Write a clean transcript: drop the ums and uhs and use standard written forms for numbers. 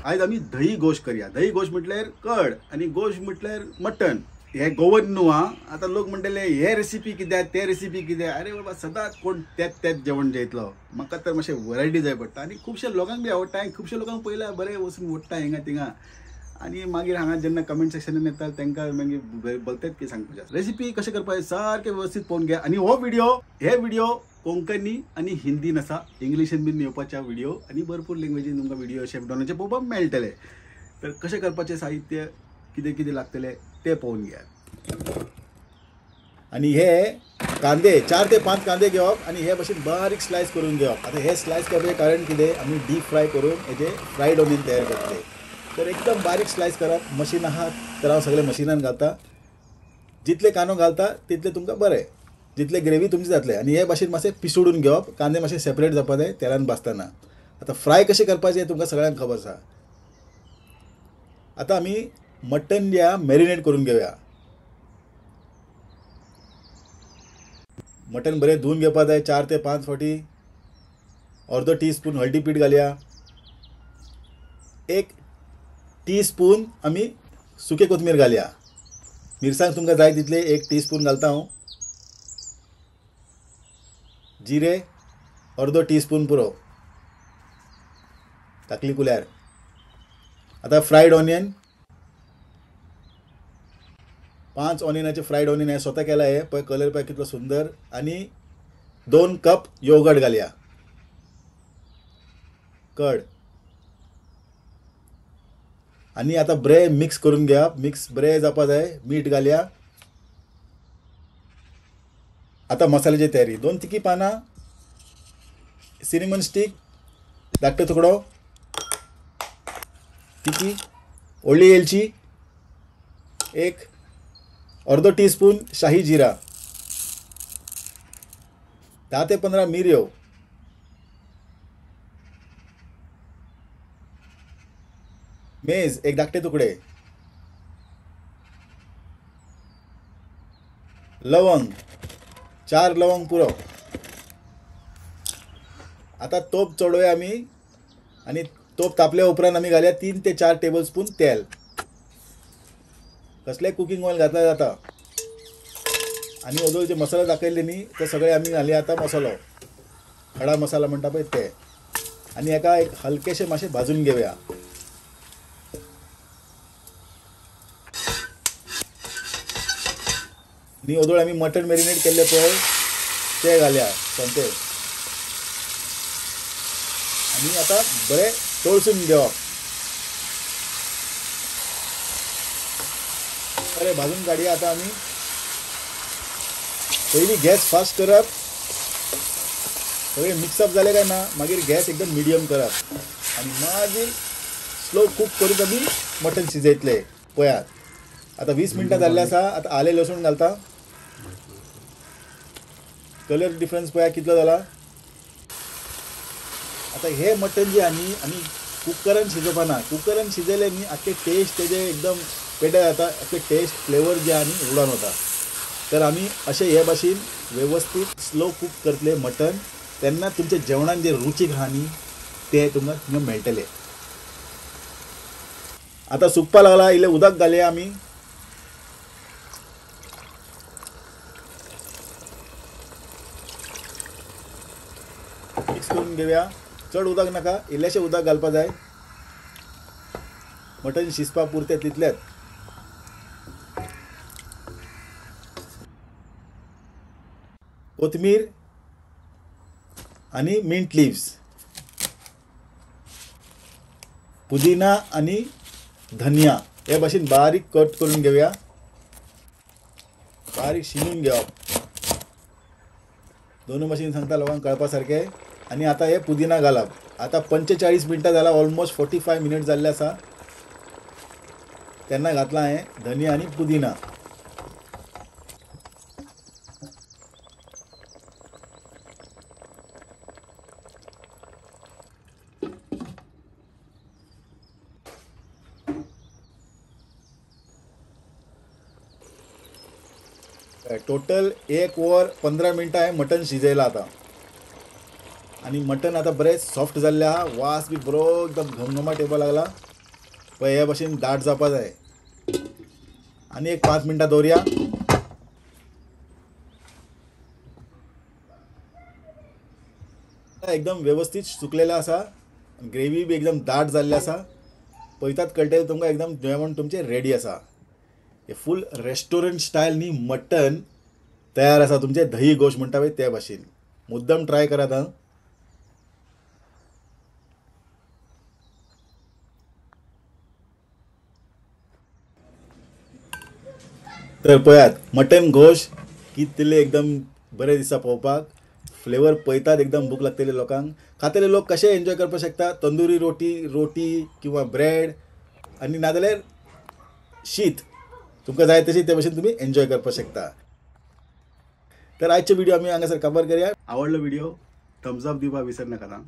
आयज आमी दही गोश करया. दही गोश म्हटल्यार कड आनी गोश म्हटल्यार मटन. हे गोवन न्हू आं. आतां लोक म्हणटले हे रेसिपी कित्याक ते रेसिपी कित्याक. अरे बाबा सदांच कोण तेच तेच जेवण जेयतलो. म्हाका तर मातशें वरायटी जाय पडटा आनी खुबशे लोकांक बी आवडटा. हांवें खुबशे लोकांक पळयल्या बरें वचून ओडटा हिंगा थिंगा आनी मागीर हांगा जेन्ना कमेंट सेक्शनान येता तांकां मागीर बोलतात की सांगपाचें. रेसिपी कशें करपाचें सारकें व्यवस्थीत पळोवन घे. आनी हो व्हिडियो हे व्हिडियो कोंकणी आनी हिंदीन आसा, इंग्लिशीन बीन येवपाच्या व्हिडियो आनी भरपूर लँग्वेजीन तुमकां व्हिडियो शेफ डॉनाचे पळोवपाक मेळटले. तर कशें करपाचें साहित्य कितें कितें लागतलें तें पळोवन घेयात. आनी हे कांदे 4 ते 5 कांदे घेवप आनी हे भशेन बारीक स्लायस करून घेवप. आतां हे स्लायस करपाचें कारण कितें, आमी डीप फ्राय करून हेजे फ्रायड ऑनियन तयार करतले. तर एकदम बारीक स्लायस करप. मशीन आहा तर हांव सगळें मशिनान घालता. जितले कांदो घालता तितले तुमकां बरें, जितले ग्रेवी तुमची जातले. आनी हे भाशेन मातशें पिसोडून घेवप. कांदे मातशे सेपरेट जावपा जाय तेलान भाजतना. आतां फ्राय कशें करपाचें तुमकां सगळ्यांक खबर आसा. आतां आमी मटन जे आहा मॅरिनेट करून घेवया. मटन बरें धुवन घेवपा जाय 4 ते 5 फावटी. अर्दो टीस्पून हळदी पीठ घालया. 1 टीस्पून आमी सुके कोथमीर घालया. मिरसांग तुमकां जाय तितले 1 टीस्पून घालता हांव. जिरे अर्दो टीस्पून पुरो, ताकली कुल्यार. आतां फ्रायड ऑनियन 5 ऑनियनाचे फ्रायड ऑनियन हे स्वता केला. हे पळय कलर पळय कितलो सुंदर. आनी 2 कप योगर्ट घालया. कड आनी आतां बरें मिक्स करून घेवप. मिक्स बरें जावपा जाय. मीठ घालया. आतां मसाल्याची तयारी. 2 तिखी पानां, सिनेमन स्टीक धाकटो तुकडो, तिखी, व्हडली वेलची 1, अर्दो टीस्पून शाही जिरा, 10 ते 15 मिरयो, मेज 1 धाकटे तुकडे, लवंग 4 लवंग पुरो. आतां तोप चडोवया आमी आनी तोप तापल्या उपरांत आमी घालया 3 ते 4 टेबलस्पून तेल. कसलें कुकींग ऑयल घातल्यार जाता. आनी ओदोळ जे मसालो दाखयल्ले न्ही ते सगळे आमी घालया. आतां मसालो, खडा मसाला म्हणटा पळय ते. आनी हेका एक हलकेशें मातशें भाजून घेवया. न्ही ओदोळ आमी मटन मॅरिनेट केल्लें पळय ते घालया सोमतें. आनी आतां बरें तळसून घेवप. बरें भाजून काडया. आतां आमी पयलीं गॅस फास्ट करप. सगळें मिक्सअप जालें काय ना मागीर गॅस एकदम मिडियम करप आनी मागीर स्लो कूक करीत आमी मटन शिजयतले. पळयात आतां 20 मिनटां जाल्लें आसा. आतां आलें लसूण घालता. कलर डिफरन्स पळया कितलो जाला. आतां हे मटन जे आहा न्ही आमी कुकरान शिजोवपा ना. कुकरान शिजयलें न्ही आख्खे टेस्ट तेजे एकदम पेड्ड्यार जाता. आख्खे टेस्ट फ्लेवर जे आहा न्ही उडान वता. तर आमी अशें हे भाशेन वेवस्थीत स्लो कूक करतले मटन तेन्ना तुमच्या जेवणान जे रुचीक आहा न्ही तें तुमकां मेळटलें. आतां सुकपा लागला. इल्लें उदक घालया आमी. मिक्स करून घेवया. चड उदक नाका, इल्लेशें उदक घालपा जाय. मटन शिजपा पुरतें तितलेंच. कोथमीर आनी मिंट लिव्स, पुदिना आनी धनिया हे भाशेन बारीक कट करून घेवया. बारीक शिनून घेवप. दोनूय भाशेन सांगता लोकांक कळपा सारकें. आनी आतां हे पुदिना घालप. आतां 45 मिनटां जाला, ऑलमोस्ट 45 मिनट जाल्ले आसा. तेन्ना घातलां हांवें धनिया आनी पुदिना. टोटल 1 वर 15 मिनटां हांवें मटन शिजयलां आतां. आनी मटन आतां बरें सॉफ्ट जाल्लें आहा. वास बी बरो एकदम घमघमाट येवपाक लागला. पळय हे भशेन दाट जावपा जाय. आनी एक 5 मिनटां दवरया. एकदम वेवस्थीत सुकलेलें आसा, ग्रेवी बी एकदम दाट जाल्ली आसा. पळयतात कळटलें तुमकां एकदम जेवण तुमचें रेडी आसा. हे फूल रेस्टॉरंट स्टायल न्ही मटन तयार आसा तुमचें दही गोश म्हणटा पळय ते भाशेन. मुद्दम ट्राय करात हां. तर पळयात मटन गोश कितले एकदम बरें दिसता पळोवपाक. फ्लेवर पळयतात एकदम भूक लागतली लोकांक. खातले लोक कशे एन्जॉय करपाक शकता, तंदुरी रोटी, रोटी किंवा ब्रेड आनी नाजाल्यार शीत, तुमकां जाय तशी ते भशेन तुमी एन्जॉय करपाक शकता. तर आजचे व्हिडिओ आमी हांगासर कवर करया. आवडलो व्हिडिओ थम्स अप दिवपाक विसर नाका.